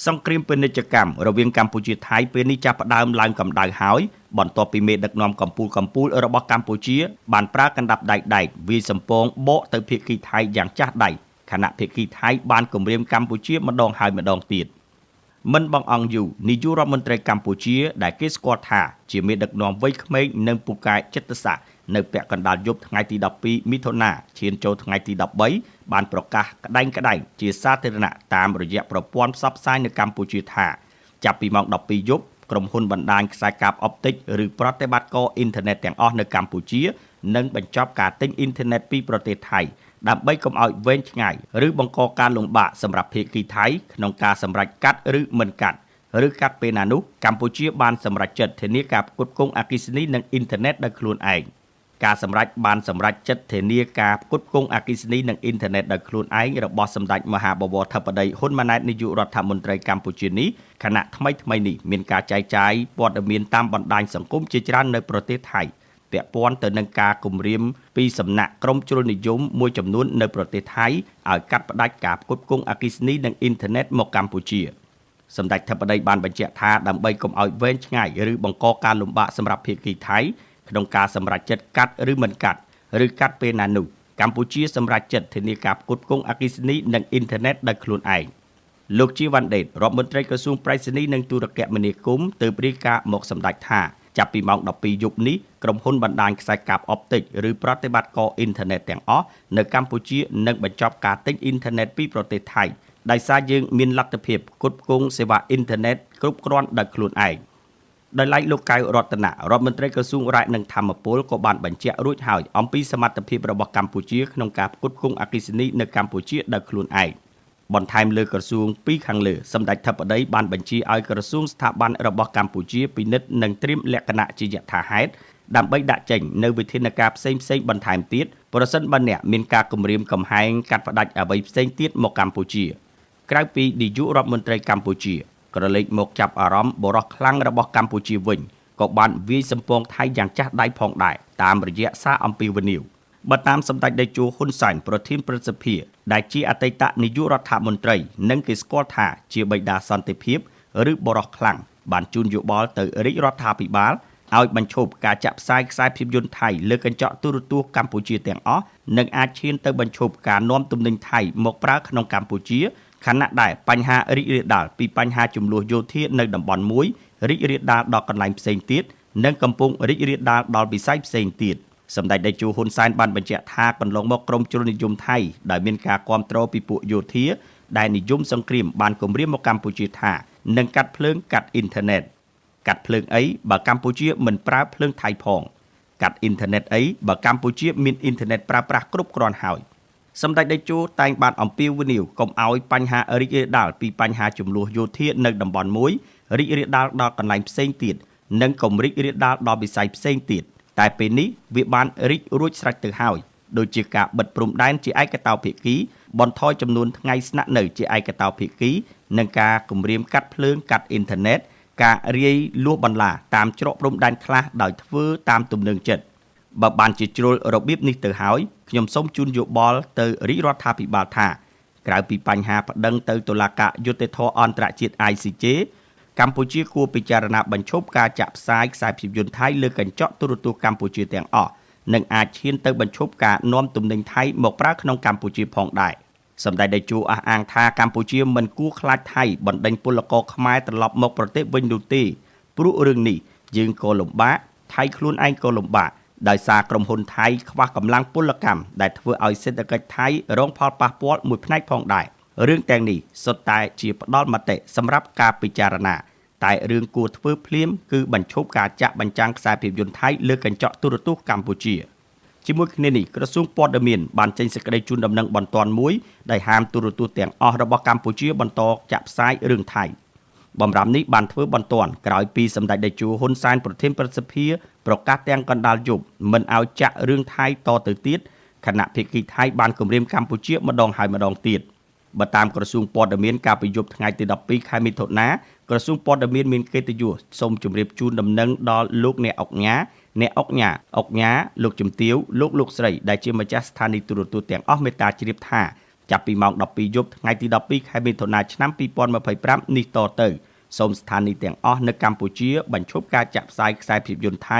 សង្គ្រាមពាណិជ្ជកម្មរវាងកម្ពុជាថៃពេលនេះចាប់ផ្ដើមឡើងកម្ដៅហើយបន្ទាប់ពីមេដឹកនាំកម្ពុជារបស់កម្ពុជាបានប្រើកណ្ដាប់ដៃដែកវាយសំពងបកទៅភាគីថៃយ៉ាងចាស់ដៃខណៈភាគីថៃបានគំរាមកម្ពុជាម្ដងហើយម្ដងទៀតមិនបងអង្គយូនាយករដ្ឋមន្ត្រីកម្ពុជាដែលគេស្គាល់ថាជាមេដឹកនាំវ័យក្មេងនិងពូកែចិត្តសាស្ត្រនៅពាក់កណ្ដាលយប់ថ្ងៃទី12មិថុនាឈានចូលថ្ងៃទី13បានប្រកាសក្តែងៗជាសាធារណៈតាមរយៈប្រព័ន្ធផ្សព្វផ្សាយនៅកម្ពុជាថាចាប់ពីម៉ោង12យប់ក្រុមហ៊ុនបណ្ដាញខ្សែកាបអុបទិកឬប្រតិបត្តិការអ៊ីនធឺណិតទាំងអស់នៅកម្ពុជានឹងបញ្ចប់ការទិញអ៊ីនធឺណិតពីប្រទេសថៃដើម្បីកុំឲ្យវែងឆ្ងាយឬបង្កការលំបាកសម្រាប់ភាគីថៃក្នុងការសម្រេចកាត់ឬមិនកាត់ឬកាត់ពេលណានោះកម្ពុជាបានសម្រេចចិត្តធានាការផ្គត់ផ្គង់អគ្គិសនីនិងអ៊ីនធឺណិតដោយខ្លួនឯងការសម្រេចបានសម្រេចចិត្តធានាការផ្គត់ផ្គង់អគ្គិសនីនិងអ៊ីនធឺណិតដោយខ្លួនឯងរបស់សម្ដេចមហាបវរធិបតីហ៊ុនម៉ាណែតនាយករដ្ឋមន្ត្រីកម្ពុជានេះខណៈថ្មីៗនេះមានការចែកចាយព័ត៌មានតាមបណ្ដាញសង្គមជាច្រើននៅប្រទេសថៃពាក់ព័ន្ធទៅនឹងការគំរាមពីសំណាក់ក្រុមជ្រុលនិយមមួយចំនួននៅប្រទេសថៃឲ្យកាត់ផ្តាច់ការផ្គត់ផ្គង់អគ្គិសនីនិងអ៊ីនធឺណិតមកកម្ពុជាសម្ដេចធិបតីបានបញ្ជាក់ថាដើម្បីកុំឲ្យវែងឆ្ងាយឬបង្កការលំបាកសម្រាប់ភាគីថៃក្នុងការសម្រេចចិត្តកាត់ឬមិនកាត់ឬកាត់ពេលណានោះកម្ពុជាសម្រេចចិត្តធានាការផ្គត់ផ្គង់អគ្គិសនីនិងអ៊ីនធឺណិតដោយខ្លួនឯងលោកជាវ៉ាន់ដេតរដ្ឋមន្ត្រីក្រសួងប្រៃសណីនិងទូរគមនាគមន៍ទើបរាយការណ៍មកសម្ដេចថាចាប់ពីម៉ោង12យប់នេះក្រុមហ៊ុនបណ្ដាញខ្សែកាបអុបទិកឬប្រតិបត្តិការអ៊ីនធឺណិតទាំងអស់នៅកម្ពុជានឹងបញ្ចប់ការទិញអ៊ីនធឺណិតពីប្រទេសថៃដោយសារយើងមានលទ្ធភាពផ្គត់ផ្គង់សេវាអ៊ីនធឺណិតគ្រប់គ្រាន់ដោយខ្លួនឯងដោយឡែកលោកកៅរតនៈរដ្ឋមន្ត្រីក្រសួងរ៉ែនិងធម្មពលក៏បានបញ្ជាក់រួចហើយអំពីសមត្ថភាពរបស់កម្ពុជាក្នុងការផ្គត់ផ្គង់អគ្គិសនីនៅកម្ពុជាដោយខ្លួនឯងបន្ថែមលើក្រសួងពីរខាងលើសម្ដេចធិបតីបានបញ្ជាឲ្យក្រសួងស្ថាប័នរបស់កម្ពុជាពិនិត្យនិងត្រៀមលក្ខណៈជាយថាហេតុដើម្បីដាក់ចេញនូវវិធានការផ្សេងៗបន្ថែមទៀតប្រសិនបើអ្នកមានការគំរាមកំហែងកាត់ផ្តាច់អ្វីផ្សេងទៀតមកកម្ពុជាក្រៅពីនាយករដ្ឋមន្ត្រីកម្ពុជាក្រឡេកមកចាប់អារម្មណ៍បរិះខ្លាំងរបស់កម្ពុជាវិញក៏បានវាយសំពងថៃយ៉ាងចាស់ដៃផងដែរតាមរយៈសារអំពាវនាវបើតាមសម្ដេចតេជោហ៊ុនសែនប្រធានព្រឹទ្ធសភាដែលជាអតីតនាយករដ្ឋមន្ត្រីនិងគេស្គាល់ថាជាបិតាសន្តិភាពឬបរិះខ្លាំងបានជូនយោបល់ទៅរាជរដ្ឋាភិបាលឲ្យបញ្ឈប់ការចាក់ផ្សាយខ្សែភាពយន្តថៃលើកញ្ចក់ទូរទស្សន៍កម្ពុជាទាំងអស់និងអាចឈានទៅបញ្ឈប់ការនាំទំនិញថៃមកប្រើក្នុងកម្ពុជាខណៈដែលបញ្ហារីករាលដាលពីបញ្ហាចំនួនយោធានៅតំបន់មួយរីករាលដាលដល់កន្លែងផ្សេងទៀតនិងកំពុងរីករាលដាលដល់វិស័យផ្សេងទៀតសម្ដេចតេជោហ៊ុនសែនបានបញ្ជាក់ថាកន្លងមកក្រុមជ្រុលនិយមថៃដែលមានការគាំទ្រពីពួកយោធាដែលនិយមសង្គ្រាមបានគំរាមមកកម្ពុជាថានឹងកាត់ភ្លើងកាត់អ៊ីនធឺណិតកាត់ភ្លើងអីបើកម្ពុជាមិនប្រើភ្លើងថៃផងកាត់អ៊ីនធឺណិតអីបើកម្ពុជាមានអ៊ីនធឺណិតប្រើប្រាស់គ្រប់គ្រាន់ហើយសម្ដេចតេជោតែងបានអំពាវនាវកុំឲ្យបញ្ហារីករាលដាលពីបញ្ហាចំនួនយោធានៅតំបន់មួយរីករាលដាលដល់កន្លែងផ្សេងទៀតនិងកុំរីករាលដាលដល់វិស័យផ្សេងទៀតតែពេលនេះវាបានរីករួចស្រេចទៅហើយដូចជាការបិទព្រំដែនជាឯកតោភាគីបន្ថយចំនួនថ្ងៃស្នាក់នៅជាឯកតោភាគីនិងការគំរាមកាត់ភ្លើងកាត់អ៊ីនធឺណិតការរាយលួសបន្លាតាមច្រកព្រំដែនខ្លះដោយធ្វើតាមទំនើងចិត្តបើបានជាជ្រុលរបៀបនេះទៅហើយខ្ញុំសូមជូនយោបល់ទៅរាជរដ្ឋាភិបាលថាក្រៅពីបញ្ហាប្តឹងទៅតុលាការយុត្តិធម៌អន្តរជាតិ ICJ កម្ពុជាគួរពិចារណាបញ្ឈប់ការចាក់ផ្សាយខ្សែភាពយន្តថៃលើកញ្ចក់ទូរទស្សន៍កម្ពុជាទាំងអស់និងអាចឈានទៅបញ្ឈប់ការនាំទំនិញថៃមកប្រើក្នុងកម្ពុជាផងដែរសម្ដេចតេជោអះអាងថាកម្ពុជាមិនគួរខ្លាចថៃបណ្ដេញពលករខ្មែរត្រឡប់មកប្រទេសវិញនោះទេព្រោះរឿងនេះយើងក៏លំបាកថៃខ្លួនឯងក៏លំបាកដោយសារក្រុមហ៊ុនថៃខ្វះកម្លាំងពលកម្មដែលធ្វើឲ្យសេដ្ឋកិច្ចថៃរងផលប៉ះពាល់មួយផ្នែកផងដែររឿងទាំងនេះសុទ្ធតែជាផ្ដល់មតិសម្រាប់ការពិចារណាតែរឿងគួរធ្វើភ្លាមគឺបញ្ឈប់ការចាក់បញ្ចាំងខ្សែភាពយន្តថៃលើកញ្ចក់ទូរទស្សន៍កម្ពុជាជាមួយគ្នានេះក្រសួងព័ត៌មានបានចេញសេចក្តីជូនដំណឹងបន្ទាន់មួយដែលហាមទូរទស្សន៍ទាំងអស់របស់កម្ពុជាបន្តចាក់ផ្សាយរឿងថៃបំរាមនេះបានធ្វើបន្ទាន់ក្រោយពីសម្ដេចតេជោហ៊ុនសែនប្រធានព្រឹទ្ធសភាប្រកាសទាំងកណ្ដាលយប់មិនឲ្យចាក់រឿងថៃតទៅទៀតខណៈភាគីថៃបានគំរាមកម្ពុជាម្ដងហើយម្ដងទៀតបើតាមក្រសួងព័ត៌មានកាលពីយប់ថ្ងៃទី12ខែមិថុនាក្រសួងព័ត៌មានមានកិត្តិយសសូមជម្រាបជូនដំណឹងដល់លោកអ្នកឧកញ៉ាអ្នកឧកញ៉ាលោកជំទាវលោកស្រីដែលជាម្ចាស់ស្ថានីយទូរទស្សន៍ទាំងអស់មេត្តាជ្រាបថា ចាប់ពីម៉ោង12យប់ថ្ងៃទី12ខែមិថុនាឆ្នាំ2025នេះតទៅសូមស្ថានីយ៍ទាំងអស់នៅកម្ពុជាបញ្ឈប់ការចាក់ផ្សាយខ្សែភាពយន្តថៃ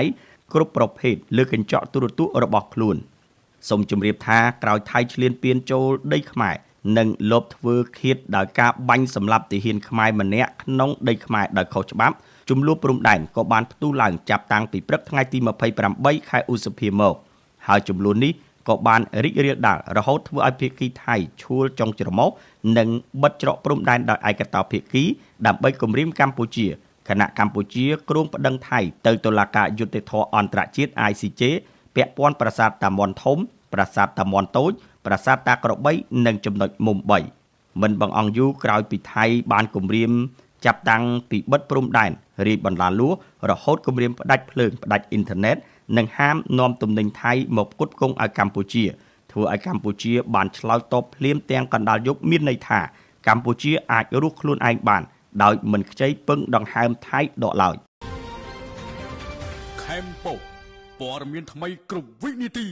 គ្រប់ប្រភេទលើកញ្ចក់ទូរទស្សន៍របស់ខ្លួនសូមជម្រាបថាក្រោយថៃឈ្លានពានចូលដីខ្មែរនិងលបធ្វើឃាតដោយការបាញ់សម្លាប់ទាហានខ្មែរម្នាក់ក្នុងដីខ្មែរដោយខុសច្បាប់ចំនួនព្រំដែនក៏បានផ្ទុះឡើងចាប់តាំងពីព្រឹកថ្ងៃទី28ខែឧសភាមកហើយចំនួននេះក៏បានរីករាលដាលរហូតធ្វើឲ្យភាគីថៃឈួលចុងច្រមុះនិងបិទច្រកព្រំដែនដោយឯកតោភាគីដើម្បីគំរាមកម្ពុជាខណៈកម្ពុជាគ្រោងប្តឹងថៃទៅតុលាការយុត្តិធម៌អន្តរជាតិ ICJ ពាក់ព័ន្ធប្រាសាទតាមាន់ធំប្រាសាទតាមាន់តូចប្រាសាទតាក្របីនិងចំណុចមុំ3មិនបង្អង់យូរក្រោយពីថៃបានគំរាមចាប់តាំងពីបិទព្រំដែនរាយបន្លាលួសរហូតគំរាមផ្ដាច់ភ្លើងផ្ដាច់អ៊ីនធឺណិតនិងហាមនាំទំនិញថៃមកផ្គត់ផ្គង់ឲ្យកម្ពុជាធ្វើឲ្យកម្ពុជាបានឆ្លើយតបភ្លាមទាំងកណ្ដាលយប់មានន័យថាកម្ពុជាអាចរស់ខ្លួនឯងបានដោយមិនខ្ចីពឹងដង្ហើមថៃដកឡើយខេមប៉ុព័ត៌មានថ្មីគ្រប់វិនាទី